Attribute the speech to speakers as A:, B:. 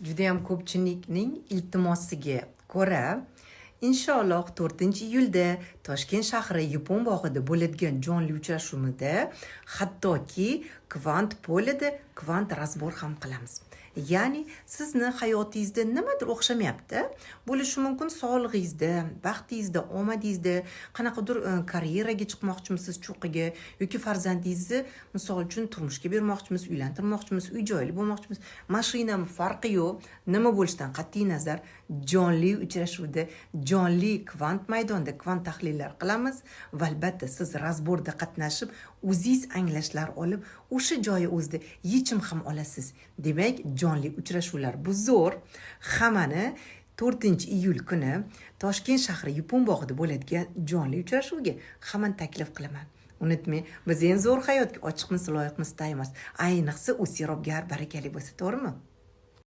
A: Judayam ko'pchilikning iltimosiga ko'ra, inshaalloh 4-iyulda Toshkent shahri Yapon bog'ida bo'ladigan jonli uchrashuvimizda hattoki kvant polida kvant разбор ham qilamiz. Ya'ni sizni hayotingizda nimadir o'xshamayapti. Bo'lishi mumkin sog'lig'ingizda, baxtingizda, omadingizda, qanaqadir karyeraga chiqmoqchimisiz cho'qqiga yoki farzandingizni misol uchun turmushga bermoqchimisiz, uylantirmoqchimisiz, uy joyli bo'lmoqchimisiz, mashinami, farqi yo'q, nima bo'lishidan qat'iy nazar jonli uchrashuvda, jonli kvant maydonda kvant tahlillar qilamiz va albatta siz разбор da qatnashib, o'zingiz anglashlar olib, o'sha joyi o'zida yechim ham olasiz. Demak, jonli uchrashuvlar bu zo'r. Hammani 4-iyul kuni Toshkent shahri Yapon bog'ida bo'ladigan jonli uchrashuvga hammani taklif qilaman. Unutmang, biz eng zo'r hayotga ochiqmiz, loyiqmiz, tayyormiz. Ayniqsa u serobgar barakali bo'lsa, to'g'rimi?